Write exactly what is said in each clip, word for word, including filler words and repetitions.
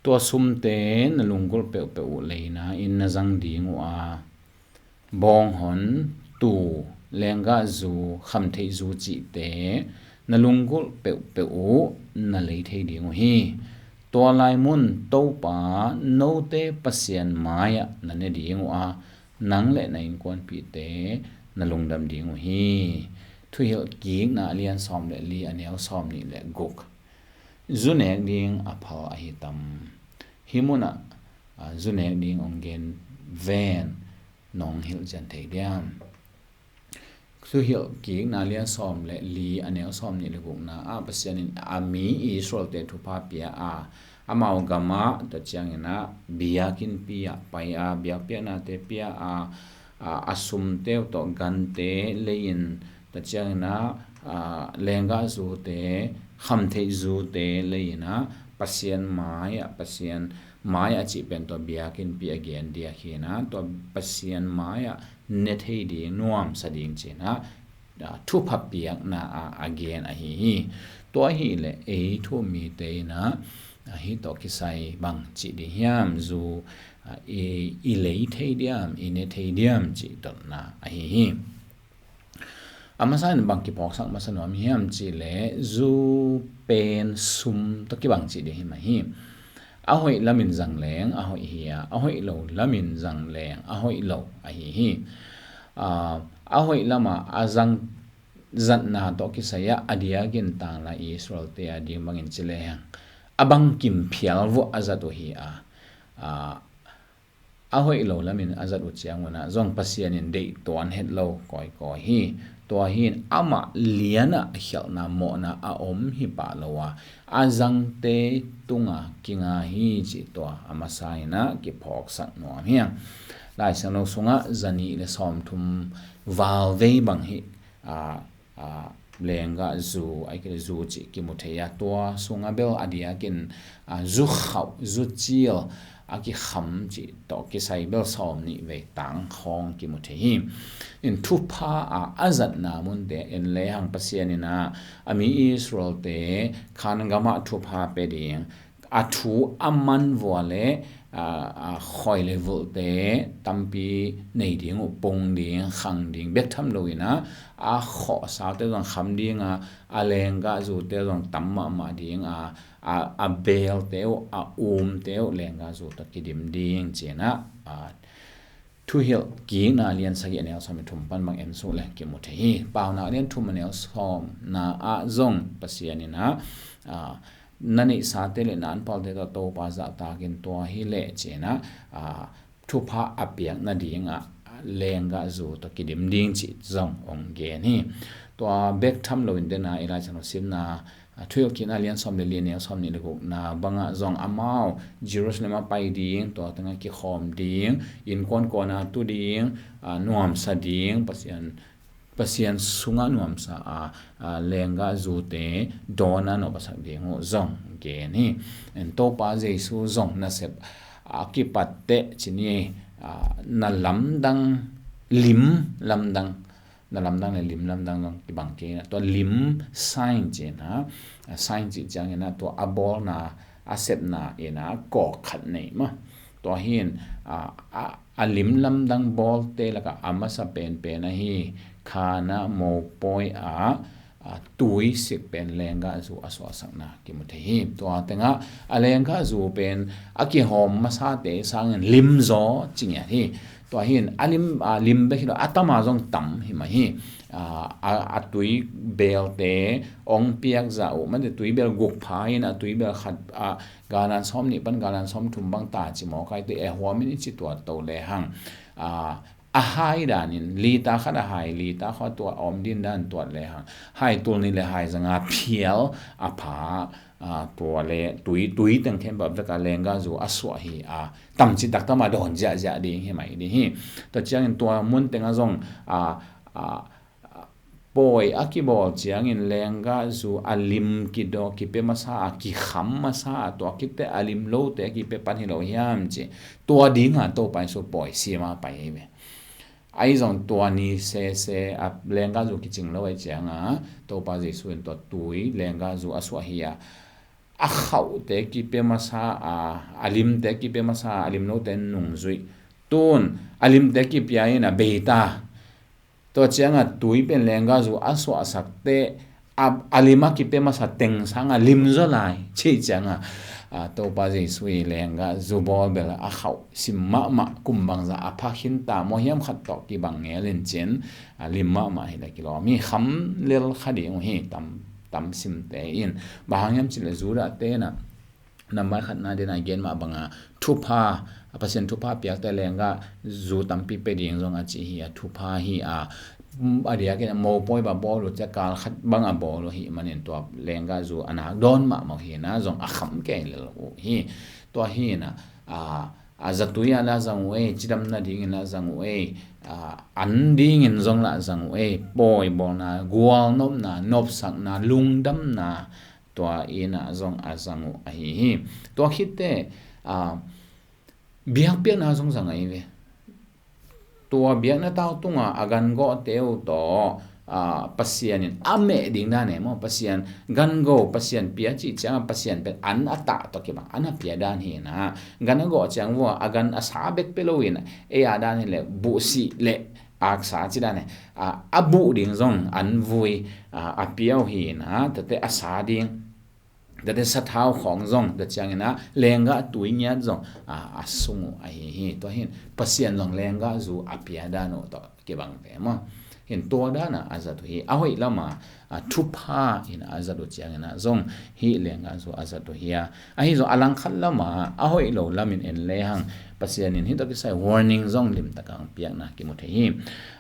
Tua sumte na lunggulh peuhpeuh uh leina in na zang ding uh a, bawnghon, tuu, lenggahzu, khamtheihzu cihte na lunggulh peuhpeuh uh na lei thei ding uh hi. Tua lai mun Topa note Pasian mai-ah na ne ding uh a, nang le na innkuanpihte na lungdam ding uh hi. Thuhilh kikna a lian sawm le li, a neu sawm nih le guk. Zu nek ding a phal ahi tam? Hih munah, a, zu nek ding hong gen ven, nong hilh cian thei diam? Thuhilh kikna lian sawm le li, a neu sawm nih le gukna ah Pasian in a mi Israel-te thupha pia a, amau gamah, tua ciangin ah biakinnpi ah pai a, biakpiaknate pia a, a, a sumte uh tawh gante lei-in, tua ciangin ah, a, lenggahzute, khamtheihzute lei-in ah Pasian mai-ah, Pasian mai-ah cih pen tua biakinnpi a gen diak hi-in ah, tua Pasian mai-ah ne thei ding, nuamsa ding ci-in ah, a, thupha piakna ah a gen ahi hi. Tua ahih leh ei thu-um mite in ah, a, hih tawh kisai bang cih ding hiam? Zu, a, i, i lei thei diam, i ne thei diam cih dotna ahi hi. A masa in bang kiphawksak masa nuam hiam cih leh zu pen sum tawh kibang cih ding hi mah hi. A hoih lamin zang leng a hoih hi a, a hoih lo lamin zang leng a hoih lo ahi hi. A, a hoih lamah a zang zatna tawh kisai ah a diakin tanglai Israel-te a ding bangin ci lehang a bangkim phial vuah a zat uh hi a, a, a hoih lo lamin a zat uh ciangun ah zong Pasian in deih tuan het lo kawikawi hi. Tua hi-in amah lianah a khialhna mawhna a om hi pah lo a, a zangte tungah kinga hi cih tua a masa in ah kiphawksak nuam hi. Laisiangtho sungah zanih le sawmthum val vei bang hi, a, a, lenggahzu, ahih kei leh zu cih kimu thei a, tua sungah bel a diakin, a, zu khauh, zu cil a kikham cih tawh kisai bel sawm nih vei tang khawng kimu thei hi. In thupha a, a zatna munte en lehang Pasian in ah a mi Israel-te Kanaan gamah thupha pia ding, a thu a man vua le, a, a, khoi le vulhte tampi nei ding uh, pung ding, khang ding bek tham loin ah, a khawhsaute zong kham ding a, a lenggahzute zong tam mahmah ding a, a, a belte uh, a umte uh lenggahzu tawh kidim ding ci-in ah, a, Thuhilh kikna lian sagih a neu sawm le thum pan bang en suk leh kimu thei hi. Paunak lian thum a neu sawmna ah zong Pasian in ah, a, na neihsate le na anpalte tawh Topa zahtak in, tua hi leh ci-in ah, a, thupha a piak nadingah lenggahzu tawh kidim ding cih zong hong gen hi. Tua bek tham loin den a i Laisiangtho simna, a, Thuhilh kikna lian sawm le li a neu sawm nih le gukna bangah zong amau Jerusalem ah pai ding, tua tengah kikhawm ding, innkuan kuan ah tu ding, a, nuamsa ding, Pasian, Pasian sungah nuamsa a, a, lenggahzute dawn a nawhpahsak ding uh zong gen hi. En, Topa Jesu zong nasep a kipat teh ci ni, a, na lamdang, lim lamdang, na lamdang le lim lamdang zong kibang kei in ah, tua lim sign ci-in ah, a, sign cih ciangin ah tua a bawlna, a sepna in ah kawk khat nei mah. Tua hi-in, a, a, a lim lamdang bawlte lakah a masa penpen ahi, Kana mopawi ah, a, tui sik pen lenggahzu a suahsakna kimu thei hi. Tua tengah a lenggahzu pen a kihawm masate sangin limzaw ci ngiat hi. Tua hi-in a lim, a, lim bek hi lo, a tam a zong tam hi mah hi. A, a, a tui belte hong piak zah uh, mate tui bel guk pha in a tui bel khat, a, galan sawm nih pan galan sawm thum bang ta ci mawk ai, tui e huam in i ci tuat to lehang, a, a hai danin, lita khat a hai, lita khat tua a om din dan tuat lehang, hai tul nih le hai zanga phial a pha, a, tua le tui, tui teng khempeuh vekah lenggahzu a suah hi a, tamci taktak mah dawn ziahziah ding hi mai ding hi. Tua ciangin tua mun tengah zong, a, a, pawi a kibawl ciangin lenggahzu a lim kidaw, kipia masa a, kikham masa a, tua kite a lim lote a kipia pan hi lo hiam ci. Tua dinga Topa Jesu pawi sim a pai hi ve. Ahi zong tua ni sese a lenggahzu kicing lo ahih cianga Topa Jesu in tua tui lenggahzu a suah hi a, a khauhte kipia masa a, a limte kipia masa a, a limlote nungzuih. Tun a limte kipia in a beita. Tua cianga tui pen lenggah zu a suahsakte a, a lim a kipia masa teng sanga limzaw lai. Cih cianga, a, Topa Jesu i lenggah zu bawl bel a khauh sim mahmah, kum bangzah a pha khinta maw hiam khat tawh kibang ngelin cin, a, lim mahmah hi le kilawm hi. Kham lel kha ding uh hi, tam, tam simte in. Bang hang hiam cih le Judah te na nambai khatna dena gen mah banga thupha, a, Pasian thupha piakte lenggah zu tampi pe ding zong a ci hi a, thupha hi a, a diakin a mopawi ba bawl uh cia kal khat bang a bawl uh hi manin tua lenggah zu a nak dawn mahmah hi na zong a kham kei lel uh hi. Tua hi na, a, a zatui a la zang uh ei, cidam nadingin la zang uh ei, a, an dingin zong la zang uh ei, pawi bawlna, gualnopna, nopsakna, lungdamna, tua ina zong a zang uh ahi hi. Tua khitte, a, biakpiakna zong zang ahi ve. Tua biakna tau tunga a gan gawhte uh tawh, a, Pasian in a meh ding dan e maw, Pasian gan go, Pasian pia cih cianga Pasian pen an a tah tawh kibang an a pia dan hi na. Gan a gawh ciang vua a gan a sa bek pe lo in ei a dan hi le buhsih le aksa ci dan e, a, a buh ding zong an vui, a, a pia uh hi na, tate a sa ding, tate sathau khawng zong, tua ciangin a lenggah tui ngiat zong, a, a sung uh ahi hi. Tua hin Pasian zong lenggah zu a pia dan uh tawh kibang ve maw. Hin tua dana a zat uh hi, a hoih lama, a, thupha in a zat uh ciangin a zong hih lenggah zu a zat uh hi a. Ahi zong a langkhat lama a hoih lo lamin en lehang Pasian in hih tawh kisai warning zong limtaka hong piakna kimu thei hi.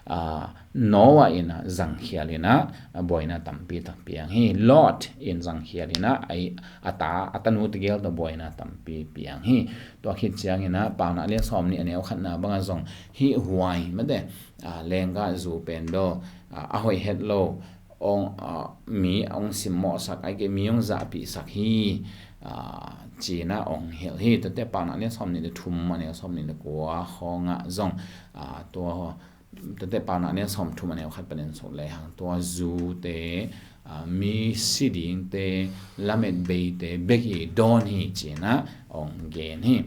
A, Noah in a zangkhial in a, a, buaina tampi tak piang hi. Lot in zangkhial in a, a, a ta, a tanu tegel tawh buaina tampi piang hi. Tua khit ciangin a, Paunak lian sawm nih a neu khatna banga zong hih huai mate, a, lenggah zu pen bel, a, a hoih het lo, ong, a, mi ong simmawhsak, ai ke mi ong zahpihsak hi, a, cina ong hilh hi. Tate Paunak lian sawm nih le thum a neu sawm nih le kua khawngah zong, a, tua, tate Paunak lian sawm thum a neu khat panin suk lehang tua zute, a, mi si dingte, lamet beite bek i dawn hi cina ong gen hi.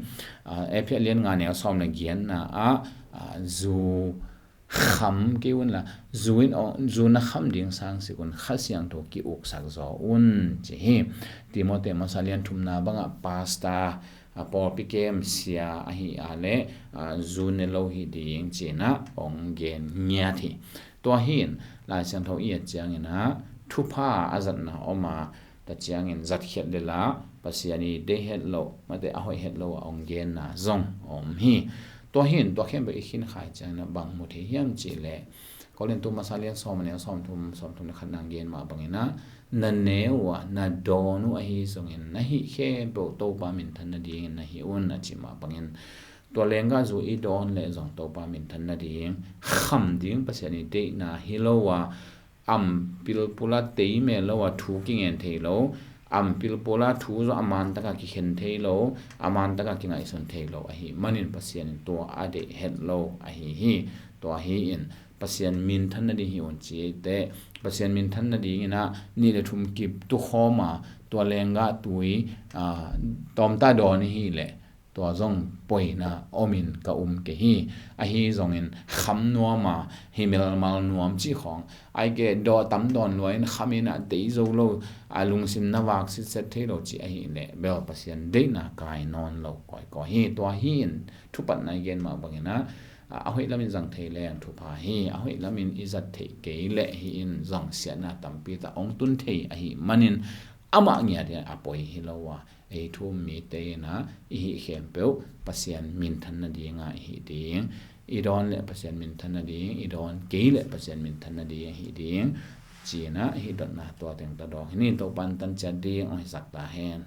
A, Efesa lian nga neu sawm le giatna ah, a, zu kham kei unla, zu in ong, zu na kham ding sangsik un Kha Siangtho ki-uksak zaw un ci hi. Timote masa lian thumna bangah pastor, a, pawlpi kem sia ahi a le, a, zu ne lo hi ding cina ong gen ngiat hi. Tua hin Lai Siangtho i et ciangin a thupha a zatna om a, tua ciangin zatkhiat lela Pasian i deih het lo, mate a hoih het lo a ong genna zong om hi. Tua hin tua khempeuh i khinkhai ciangin a bang mu thei hiam cih leh Korintu masa lian sawm a neu sawm thum, sawm thum le khatna gen mah bangin a, na neu uh a, na dawn uh ahi zongin na hih khempeuh Topa minthan nadingin na hih un a ci mah bangin, tua lenggah zu i dawn leh zong Topa minthan nading, kham ding Pasian i deihna hi lo a, am pilpula tei mel lo a thu kingen thei lo, am pilpula thu zong a man taka kikhen thei lo, a man taka kingaihsun thei lo ahi manin Pasian in tua a deih het lo ahi hi. Tua hi in Pasian minthan nading hi un ci ei teh, Pasian minthan nadingin a nih le thum kip tukhawm a, tua lenggah tui, a, tawmta dawn i hih leh tua zong poina omin ka um kei hi. Ahi zongin kham nuam a, hi melmal nuam cih khawng, ai ke daw tam dawn lua in kham in a tei zo lo, a lungsim na vak sitset thei lo cih ahih leh bel Pasian deihna kai nawn lo kawikawi hi. Tua hi in thupatna i gen mah bangin a, a, a hoih lamin zang thei leng thupha hi, a hoih lamin i zat theih kei leh hi in zong siatna tampi tak ong tun thei ahi manin amah ngiat in a poi hi lo a, ei thu um mite in a i hih khempeuh Pasian minthan nadinga i hih ding, i dawn leh Pasian minthan nading, i dawn kei leh Pasian minthan nading i hih ding, ci-in a hih dotna tua teng tawh dawng hi ni. Topa'n tan ciat ding ong hisak ta hen.